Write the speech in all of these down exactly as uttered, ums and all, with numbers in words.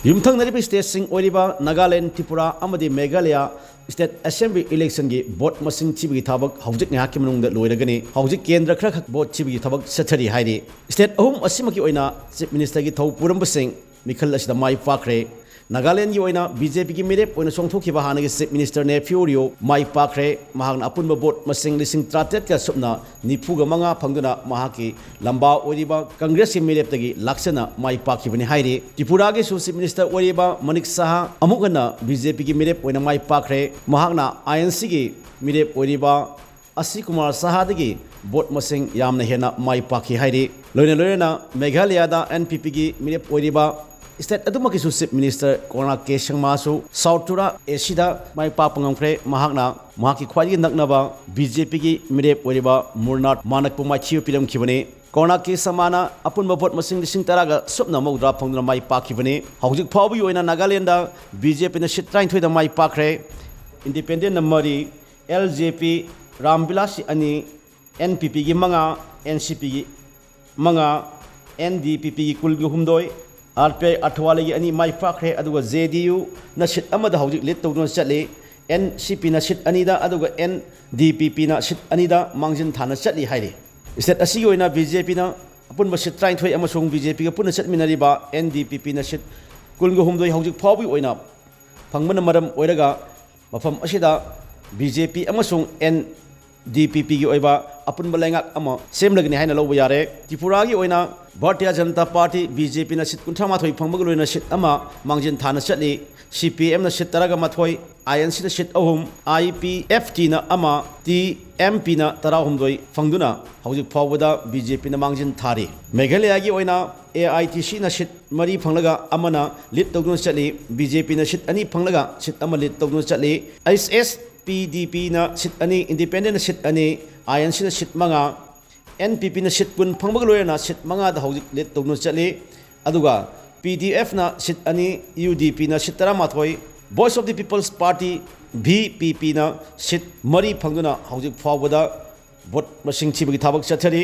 ꯌꯨꯝꯊꯪꯅꯔꯤꯕ stateꯁꯤꯡ ꯑꯣꯏꯔꯤꯕ ꯅꯥꯒꯥꯂꯦꯟ, ꯇ꯭ꯔꯤꯄꯨꯔꯥ ꯑꯃꯗꯤ Meghalaya state assembly electionꯒꯤ vote ꯃꯁꯤꯡ ꯊꯤꯕꯒꯤ ꯊꯕꯛ ꯍꯧꯖꯤꯛ ꯉꯥꯏꯍꯥꯛꯀꯤ ꯃꯅꯨꯡꯗ ꯂꯣꯏꯔꯒꯅꯤ꯫ ꯍꯧꯖꯤꯛ ꯀꯦꯟꯗ꯭ꯔ ꯈꯔꯈꯛ vote ꯊꯤꯕꯒꯤ ꯊꯕꯛ ꯆꯠꯊꯔꯤ ꯍꯥꯏꯔꯤ꯫ State ꯑꯍꯨꯝ ꯑꯁꯤꯃꯛꯀꯤ ꯑꯣꯏꯅ Chief Ministerꯒꯤ ꯊꯧ ꯄꯨꯔꯝꯕꯁꯤꯡ ꯃꯤꯈꯜ ꯑꯁꯤꯗ ꯃꯥꯏ ꯄꯥꯛꯈ꯭ꯔꯦ꯫ ꯅꯥꯒꯥꯂꯦꯟꯒꯤ ꯑꯣꯏꯅ BJPꯒꯤ ꯃꯤꯔꯦꯞ ꯑꯣꯏꯅ ꯆꯣꯡꯊꯣꯛꯈꯤꯕ ꯍꯥꯟꯅꯒꯤ Chief Minister ꯅꯦꯐꯤꯌꯨ ꯔꯤꯑꯣ ꯃꯥꯏ ꯄꯥꯛꯈ꯭ꯔꯦ꯫ ꯃꯍꯥꯛꯅ ꯑꯄꯨꯟꯕ vote ꯃꯁꯤꯡ ꯂꯤꯁꯤꯡ ꯇꯔꯥꯇꯔꯦꯠꯀ ꯁꯨꯞꯅ ꯅꯤꯐꯨꯒ ꯃꯉꯥ ꯐꯪꯗꯨꯅ ꯃꯍꯥꯛꯀꯤ ꯂꯝꯕꯥ ꯑꯣꯏꯔꯤꯕ ꯀꯪꯒ꯭ꯔꯦꯁꯀꯤ ꯃꯤꯔꯦꯞꯇꯒꯤ ꯂꯥꯛꯆꯅ ꯃꯥꯏ ꯄꯥꯛꯈꯤꯕꯅꯤ ꯍꯥꯏꯔꯤ꯫ ꯇ꯭ꯔꯤꯄꯨꯔꯥꯒꯤꯁꯨ Chief Minister ꯑꯣꯏꯔꯤꯕ ꯃꯅꯤꯛ ꯁꯍꯥ ꯑꯃꯨꯛ ꯍꯟꯅ BJPꯒꯤ ꯃꯤꯔꯦꯞ ꯑꯣꯏꯅ ꯃꯥꯏ ꯄꯥꯛꯈ꯭ꯔꯦ꯫ ꯃꯍꯥꯛꯅ INCꯒꯤ ꯃꯤꯔꯦꯞ ꯑꯣꯏꯔꯤꯕ ꯑꯁꯤ ꯀꯨꯃꯥꯔ ꯁꯍꯥꯗꯒꯤ vote ꯃꯁꯤꯡ ꯌꯥꯝꯅ ꯍꯦꯟꯅ ꯃꯥꯏ ꯄꯥꯛꯈꯤ ꯍꯥꯏꯔꯤ꯫ ꯂꯣꯏꯅ ꯂꯣꯏꯅꯅ ꯃꯦꯘꯥꯂꯌꯥꯗ NPPꯒꯤ ꯃꯤꯔꯦꯞ ꯑꯣꯏꯔꯤꯕ state ꯑꯗꯨꯃꯛꯀꯤꯁꯨ Chief Minister ꯀꯣꯅꯥꯔꯛ ꯀꯦ ꯁꯪꯃꯥꯁꯨ South Tura ACꯗ ꯃꯥꯏ ꯄꯥꯛꯄ ꯉꯝꯈ꯭ꯔꯦ꯫ ꯃꯍꯥꯛꯅ ꯃꯍꯥꯛꯀꯤ ꯈ꯭ꯋꯥꯏꯗꯒꯤ ꯅꯛꯅꯕ BJPꯒꯤ ꯃꯤꯔꯦꯞ ꯑꯣꯏꯔꯤꯕ ꯃꯨꯔꯅꯥꯠ ꯃꯥꯅꯛꯄꯨ ꯃꯥꯏꯊꯤꯕ ꯄꯤꯔꯝꯈꯤꯕꯅꯤ꯫ ꯀꯣꯅꯥꯔꯛ ꯀꯦ ꯁꯪꯃꯥꯅ ꯑꯄꯨꯟꯕ vote ꯃꯁꯤꯡ ꯂꯤꯁꯤꯡ ꯇꯔꯥꯒ ꯁꯨꯞꯅ ꯃꯧꯗ꯭ꯔꯥ ꯐꯪꯗꯨꯅ ꯃꯥꯏ ꯄꯥꯛꯈꯤꯕꯅꯤ꯫ ꯍꯧꯖꯤꯛ ꯐꯥꯎꯕꯒꯤ ꯑꯣꯏꯅ ꯅꯥꯒꯥꯂꯦꯟꯗ BJPꯅ seat ꯇꯔꯥꯅꯤꯊꯣꯏꯗ ꯃꯥꯏ ꯄꯥꯛꯈ꯭ꯔꯦ꯫ Independentꯅ ꯃꯔꯤ, LJP ꯔꯥꯝ ꯕꯤꯂꯥꯁꯤ ꯑꯅꯤ, NPPꯒꯤ ꯃꯉꯥ, NCPꯒꯤ ꯃꯉꯥ, NDPPꯒꯤ ꯀꯨꯟꯒ ꯍꯨꯝꯗꯣꯏ, RPI ꯑꯊꯋꯥꯂꯤꯒꯤ ꯑꯅꯤ ꯃꯥꯏ ꯄꯥꯛꯈ꯭ꯔꯦ꯫ ꯑꯗꯨꯒ JDUꯅ seat ꯑꯃꯗ ꯍꯧꯖꯤꯛ lead ꯇꯧꯗꯨꯅ ꯆꯠꯂꯤ꯫ NCPꯅ seat ꯑꯅꯤꯗ, ꯑꯗꯨꯒ NDPPꯅ seat ꯑꯅꯤꯗ ꯃꯥꯡꯖꯤꯟ ꯊꯥꯅ ꯆꯠꯂꯤ ꯍꯥꯏꯔꯤ꯫ State ꯑꯁꯤꯒꯤ ꯑꯣꯏꯅ BJPꯅ ꯑꯄꯨꯟꯕ seat ꯇꯔꯥꯅꯤꯊꯣꯏ ꯑꯃꯁꯨꯡ BJPꯒ ꯄꯨꯟꯅ ꯆꯠꯃꯤꯟꯅꯔꯤꯕ NDPPꯅ seat ꯀꯨꯟꯒ ꯍꯨꯝꯗꯣꯏ ꯍꯧꯖꯤꯛ ꯐꯥꯎꯕꯒꯤ ꯑꯣꯏꯅ ꯐꯪꯕꯅ ꯃꯔꯝ ꯑꯣꯏꯔꯒ ꯃꯐꯝ ꯑꯁꯤꯗ BJP ꯑꯃꯁꯨꯡ NDPPꯒꯤ ꯑꯣꯏꯕ ꯑꯄꯨꯟꯕ ꯂꯩꯉꯥꯛ ꯑꯃ ꯁꯦꯝꯂꯒꯅꯤ ꯍꯥꯏꯅ ꯂꯧꯕ ꯌꯥꯔꯦ꯫ ꯇ꯭ꯔꯤꯄꯨꯔꯥꯒꯤ ꯑꯣꯏꯅ ꯚꯥꯔꯇꯤꯌ ꯖꯅꯇꯥ ꯄꯥꯔꯇꯤ, BJPꯅ seat ꯀꯨꯟꯊ꯭ꯔꯥ ꯃꯥꯊꯣꯏ ꯐꯪꯕꯒ ꯂꯣꯏꯅꯅ seat ꯑꯃ ꯃꯥꯡꯖꯤꯟ ꯊꯥꯅ ꯆꯠꯂꯤ꯫ CPMꯅ seat ꯇꯔꯥꯒ ꯃꯥꯊꯣꯏ, INCꯅ seat ꯑꯍꯨꯝ, IPFTꯅ ꯑꯃ, TMPꯅ ꯇꯔꯥꯍꯨꯝꯗꯣꯏ ꯐꯪꯗꯨꯅ ꯍꯧꯖꯤꯛ ꯐꯥꯎꯕꯗ BJPꯅ ꯃꯥꯡꯖꯤꯟ ꯊꯥꯔꯤ꯫ ꯃꯦꯘꯥꯂꯌꯥꯒꯤ ꯑꯣꯏꯅ AITCꯅ seat ꯃꯔꯤ ꯐꯪꯂꯒ ꯑꯃꯅ lead ꯇꯧꯗꯨꯅ ꯆꯠꯂꯤ꯫ BJPꯅ seat ꯑꯅꯤ ꯐꯪꯂꯒ seat ꯑꯃ lead ꯇꯧꯗꯨꯅ ꯆꯠꯂꯤ꯫ HSPDPꯅ seat ꯑꯅꯤ, Independentꯅ seat ꯑꯅꯤ, INCꯅ seat ꯃꯉꯥ, NPPꯅ seat ꯀꯨꯟ ꯐꯪꯕꯒ ꯂꯣꯏꯅꯅ seat ꯃꯉꯥꯗ ꯍꯧꯖꯤꯛ lead ꯇꯧꯗꯨꯅ ꯆꯠꯂꯤ꯫ ꯑꯗꯨꯒ PDFꯅ seat ꯑꯅꯤ, UDPꯅ seat ꯇꯔꯥꯃꯥꯊꯣꯏ, Voice of the People's Party, VPPꯅ seat ꯃꯔꯤ ꯐꯪꯗꯨꯅ ꯍꯧꯖꯤꯛ ꯐꯥꯎꯕꯗ vote ꯃꯁꯤꯡ ꯊꯤꯕꯒꯤ ꯊꯕꯛ ꯆꯠꯊꯔꯤ꯫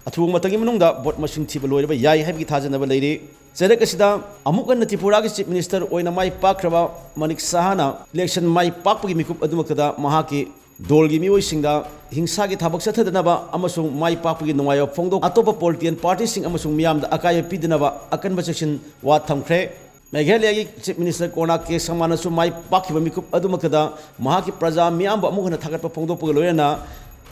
ꯑꯊꯨꯕ ꯃꯇꯝꯒꯤ ꯃꯅꯨꯡꯗ vote ꯃꯁꯤꯡ ꯊꯤꯕ ꯂꯣꯏꯔꯕ ꯌꯥꯏ ꯍꯥꯏꯕꯒꯤ ꯊꯥꯖꯅꯕ ꯂꯩꯔꯤ꯫ ꯆꯩꯔꯛ ꯑꯁꯤꯗ ꯑꯃꯨꯛ ꯍꯟꯅ ꯇ꯭ꯔꯤꯄꯨꯔꯥꯒꯤ Chief Minister ꯑꯣꯏꯅ ꯃꯥꯏ ꯄꯥꯛꯈ꯭ꯔꯕ ꯃꯅꯤꯛ ꯁꯍꯥꯅ election ꯃꯥꯏ ꯄꯥꯛꯄꯒꯤ ꯃꯤꯀꯨꯞ ꯑꯗꯨꯃꯛꯇꯗ ꯃꯍꯥꯛꯀꯤ ꯗꯣꯜꯒꯤ ꯃꯤꯑꯣꯏꯁꯤꯡꯗ ꯍꯤꯡꯁꯥꯒꯤ ꯊꯕꯛ ꯆꯠꯊꯗꯅꯕ ꯑꯃꯁꯨꯡ ꯃꯥꯏ ꯄꯥꯛꯄꯒꯤ ꯅꯨꯡꯉꯥꯏꯕ ꯐꯣꯡꯗꯣꯛ ꯑꯇꯣꯞꯄ political partyꯁꯤꯡ ꯑꯃꯁꯨꯡ ꯃꯤꯌꯥꯝꯗ ꯑꯀꯥꯏꯕ ꯄꯤꯗꯅꯕ ꯑꯀꯟꯕ ꯆꯦꯛꯁꯤꯟ ꯋꯥ ꯊꯝꯈ꯭ꯔꯦ꯫ ꯃꯦꯘꯥꯂꯌꯥꯒꯤ Chief Minister ꯀꯣꯅꯥꯔꯀ ꯀꯦ ꯁꯪꯃꯥꯅꯁꯨ ꯃꯥꯏ ꯄꯥꯛꯈꯤꯕ ꯃꯤꯀꯨꯞ ꯑꯗꯨꯃꯛꯇꯗ ꯃꯍꯥꯛꯀꯤ ꯄ꯭ꯔꯖꯥ ꯃꯤꯌꯥꯝꯕꯨ ꯑꯃꯨꯛ ꯍꯟꯅ ꯊꯥꯒꯠꯄ ꯐꯣꯡꯗꯣꯛꯄꯒ ꯂꯣꯏꯅꯅ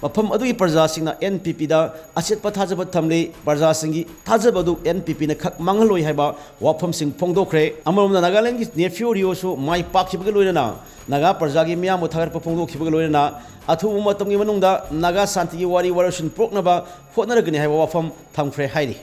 ꯃꯐꯝ ꯑꯗꯨꯒꯤ ꯄ꯭ꯔꯖꯥꯁꯤꯡꯅ NPPꯗ ꯑꯆꯦꯠꯄ ꯊꯥꯖꯕ ꯊꯝꯂꯤ꯫ ꯄ꯭ꯔꯖꯥꯁꯤꯡꯒꯤ ꯊꯥꯖꯕ ꯑꯗꯨ NPPꯅ ꯈꯛ ꯃꯥꯡꯍꯜꯂꯣꯏ ꯍꯥꯏꯕ ꯋꯥꯐꯝꯁꯤꯡ ꯐꯣꯡꯗꯣꯛꯈ꯭ꯔꯦ꯫ ꯑꯃꯔꯣꯝꯗ ꯅꯥꯒꯥꯂꯦꯟꯒꯤ ꯅꯦꯐꯤꯌꯨ ꯔꯤꯑꯣꯁꯨ ꯃꯥꯏ ꯄꯥꯛꯈꯤꯕꯒ ꯂꯣꯏꯅꯅ ꯅꯥꯒꯥ ꯄ꯭ꯔꯖꯥꯒꯤ ꯃꯤꯌꯥꯝꯕꯨ ꯊꯥꯒꯠꯄ ꯐꯣꯡꯗꯣꯛꯈꯤꯕꯒ ꯂꯣꯏꯅꯅ ꯑꯊꯨꯕ ꯃꯇꯝꯒꯤ ꯃꯅꯨꯡꯗ ꯅꯥꯒꯥ ꯁꯥꯟꯇꯤꯒꯤ ꯋꯥꯔꯤ ꯋꯥꯔꯣꯏꯁꯤꯟ ꯄꯨꯔꯛꯅꯕ ꯍꯣꯠꯅꯔꯒꯅꯤ ꯍꯥꯏꯕ ꯋꯥꯐꯝ ꯊꯝꯈ꯭ꯔꯦ ꯍꯥꯏꯔꯤ꯫